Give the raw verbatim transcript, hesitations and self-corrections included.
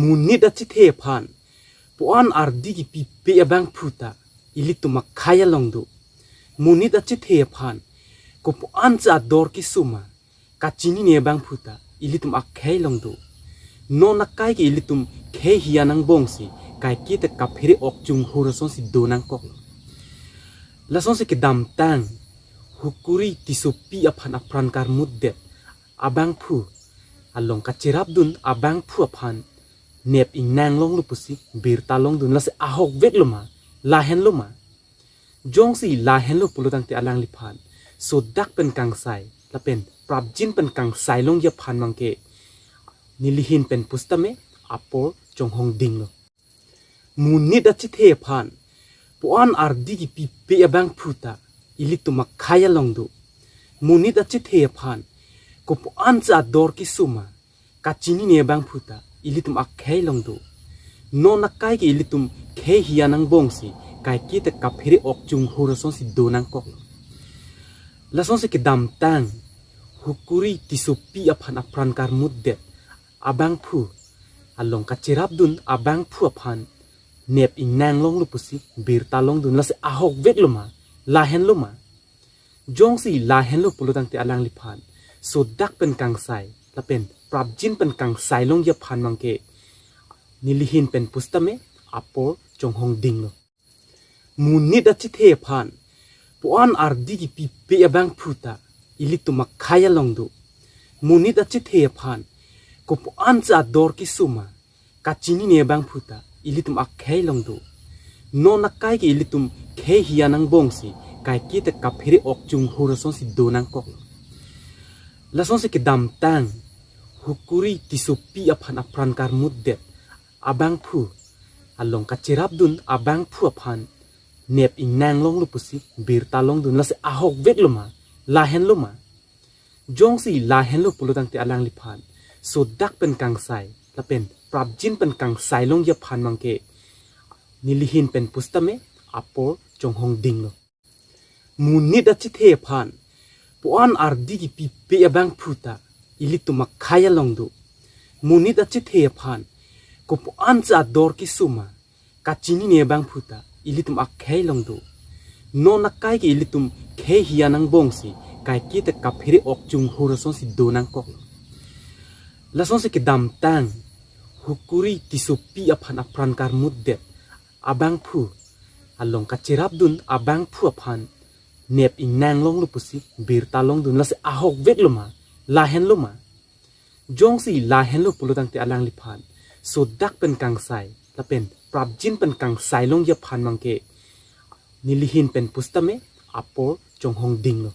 Monit achethe aphan, puan ardi kipipe abangphu ta ilitum akhei along do. Monit achethe aphan, kopuan cha ador kesoma kachinine abangphu ta ilitum akhei along do. Non akai ke ilitum khei hian angbong si, kaike ta kaphere ok chunghur asonsi do nangkok. Lasonsi kedamtang, hukuri tisopi aphan apran karmutdet abangphu along kacherapdun abangphu aphan nep ingnang longlo pusi birta longdun, lasi ahokvek lo ma, lahenlo ma? Jongsi lahenlo pulo tangte alangliphan sodak pen kangsai lapen prapjin pen kangsai longji aphan abangke nelihin pen pusitame apor chonghong dinglo. Monit achethe aphan, puan ardi kipipe abangphu ta ilitum akhei along do. Monit achethe aphan, kopuan cha ador kesoma kachinine abangphu ta ilitum akhei along do. Non akai ke ilitum khei hian angbong si, kaike ta kaphere ok chunghur asonsi do nangkok. Lasonsi kedamtang, hukuri tisopi aphan apran karmutdet abangphu along kacherapdun abangphu aphan nep ingnang longlo pusi birta longdun, lasi ahokvek lo ma, lahenlo ma? Jongsi lahenlo pulo tangte alangliphan sodak pen kangsai lapen prapjin pen kangsai longji aphan abangke nelihin pen pusitame apor chonghong dinglo. Monit achethe aphan, puan ardi kipipe abangphu ta ilitum akhei along do. Monit achethe aphan, kopuan cha ador kesoma kachinine abangphu ta ilitum akhei along do. Non akai ke ilitum khei hian angbong si, kaike ta kaphere ok chunghur asonsi do nangkok. Lasonsi kedamtang, hukuri tisopi aphan apran karmutdet abangphu along kacherapdun abangphu aphan nep ingnang longlo pusi birta longdun, lasi ahokvek lo ma, lahenlo ma? Jongsi lahenlo pulo tangte alangliphan sodak pen kangsai lapen prapjin pen kangsai longji aphan abangke nelihin pen pusitame apor chonghong dinglo. Monit achethe aphan, puan ardi kipipe abangphu ta ilitum akhei along do. Monit achethe aphan, kopuan cha ador kesoma kachinine abangphu ta ilitum akhei along do. Non akai ke ilitum khei hian angbong si, kaike ta kaphere ok chunghur asonsi do nangkok. Lasonsi kedamtang, hukuri tisopi aphan apran karmutdet abangphu along kacherapdun abangphu aphan nep ingnang longlo pusi birta longdun, lasi ahokvek lo ma, lahenlo ma? Jongsi lahenlo pulo tangte alangliphan sodak pen kangsai lapen prapjin pen kangsai longji aphan abangke nelihin pen pusitame apor chonghong dinglo.